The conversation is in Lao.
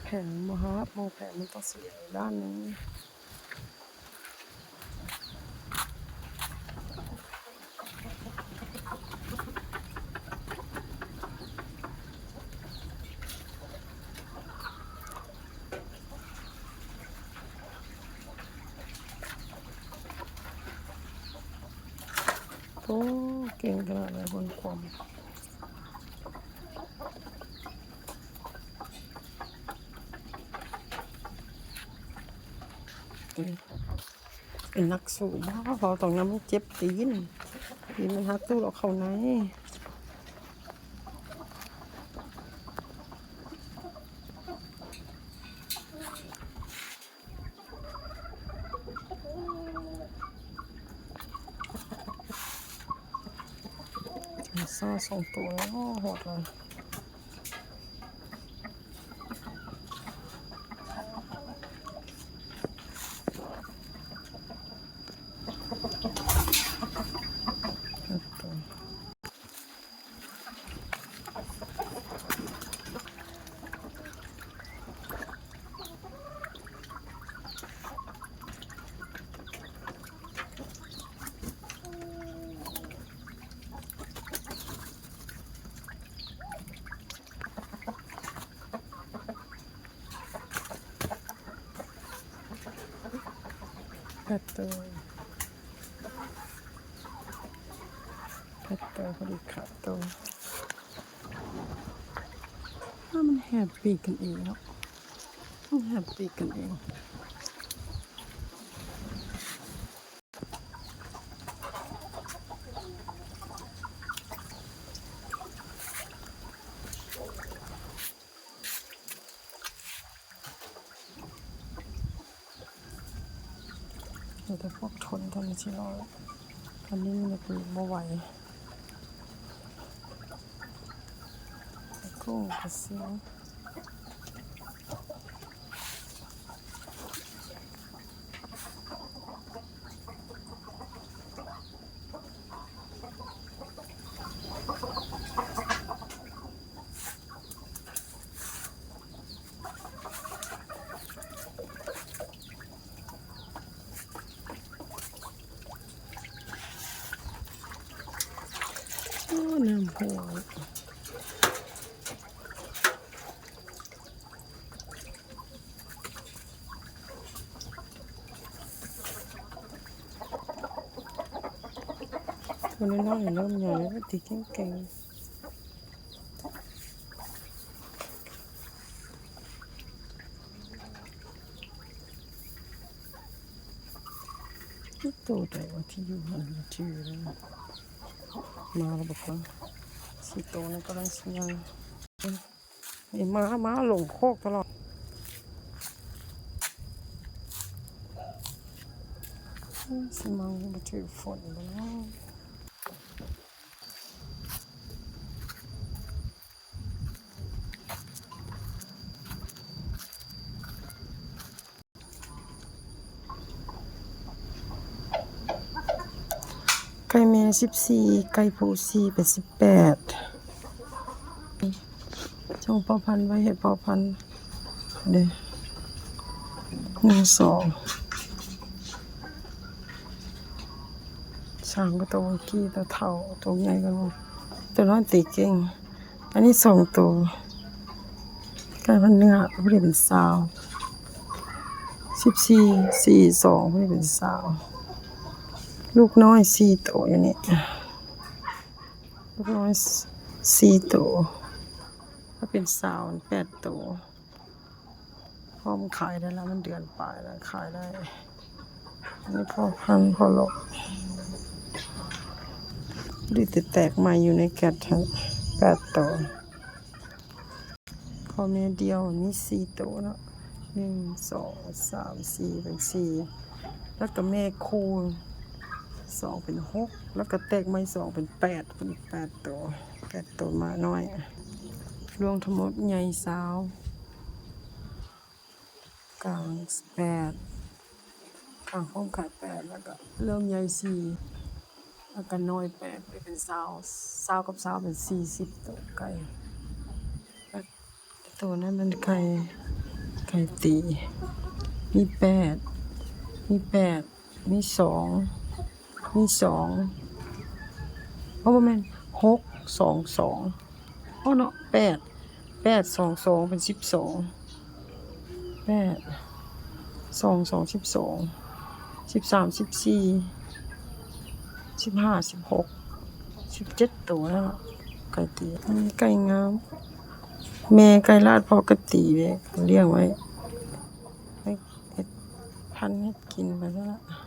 ແຜງບໍ່ຮັບ ໝໍແຜງມັນຕ້ອງສະແດງດ້ານໜຶ່ງ. ໂອ້ ເກັ່ງຂະໜາດໃດຄົນຄວາມ. ເປັນນັກສູ້ບໍ່ ເພາະຕ້ອງຍາມມັນເຈັບຕີນ ຕີນມັນຫັກຕູດອອກເຂົ້າໃນ. ຊາສອງໂຕແລ້ວ ໂຫດເລີຍ. ແປດໂຕ ແປດໂຕ ພໍດີຂາດໂຕ. ມັນແຮບປີກກັນເອງເນາະ ມັນແຮບປີກກັນເອງ. ມີແຕ່ພວກທົນເທົ່ານັ້ນຊິລອດ ອັນນີ້ມັນກໍບໍ່ໄຫວ. ໂອ້ ກະຊິວ. ໂອ້ ນ້ຳໂພ ໂຕນ້ອຍໆ ເລີ່ມໃຫຍ່ແລ້ວ ຕິເກັ່ງໆ. ໂຕໃດວະທີ່ຢູ່ຫັ້ນ ທີ່ຢູ່ນັ້ນ ມາແລ້ວບໍ່? ສີ່ໂຕນັ້ນກຳລັງຊິຍ່າງ. ນີ້ ໝາ ໝາຫຼົງໂຄກຕະຫຼອດ. ຊິມາບໍ່ຖືກຝົນບໍ່ເນາະ? ໄກ່ແມ່ສິບສີ່ ໄກ່ຜູ້ສີ່ເປັນສິບແປດ. ສົ່ງພໍ່ພັນໄວ້ໃຫ້ພໍ່ພັນເດ້ ໜຶ່ງ ສອງ ສາມ ກໍໂຕກີ້ ໂຕເຖົ້າ ໂຕໃຫຍ່ກວ່າ ໂຕນ້ອຍຕີເກັ່ງ. ອັນນີ້ສອງໂຕ ໄກ່ພັນເນື້ອ ຜູ້ນີ້ເປັນຊາວ ສິບສີ່ ສີ່ສອງ ຜູ້ນີ້ເປັນຊາວ. ລູກນ້ອຍສີ່ໂຕຢູ່ນີ້ ລູກນ້ອຍສີ່ໂຕ ຖ້າເປັນຊາວແປດໂຕ. ພ້ອມຂາຍໄດ້ລະ ມັນເດືອນປາຍລະ ຂາຍໄດ້. ອັນນີ້ພໍ່ພັນພໍ່ຫຼອກ ຫຼືແຕ່ແຕກໃໝ່ຢູ່ໃນແກັດຫັ້ນ ແປດໂຕ. ພໍ່ແມ່ດຽວມີສີ່ໂຕເນາະ ໜຶ່ງ ສອງ ສາມ ສີ່ ເປັນສີ່ ແລ້ວກໍແມ່ຄູ່ສອງເປັນຫົກ ແລ້ວກໍແຕກໃໝ່ສອງເປັນແປດ ເປັນແປດໂຕ ແປດໂຕ ໝານ້ອຍ. ລວມທັງໝົດໃຫຍ່ຊາວ ກາງແປດ ກາງພ້ອມຂາຍແປດ ແລ້ວກໍເລີ່ມໃຫຍ່ສີ່ ແລ້ວກໍນ້ອຍແປດ ເປັນຊາວ ຊາວກັບຊາວເປັນສີ່ສິບໂຕໄກ່. ໂຕນັ້ນມັນໄກ່ ໄກ່ຕີ ມີແປດ ມີແປດ ມີສອງ ມີສອງ ໂອ້ ບໍ່ແມ່ນ ຫົກສອງສອງ ໂອ້ເນາະ ແປດ ແປດສອງສອງ ເປັນສິບສອງ ແປດສອງສອງ ສິບສອງ ສິບສາມ ສິບສີ່ ສິບຫ້າ ສິບຫົກ ສິບເຈັດໂຕແລ້ວເນາະ ໄກ່ຕີ ອືມ ໄກ່ງາມ ແມ່ໄກ່ລາດພໍ່ກະຕີເດ້ ລ້ຽງໄວ້ ໄວ້ເຮັດພັນເຮັດກິນໄປຊັ້ນລະ.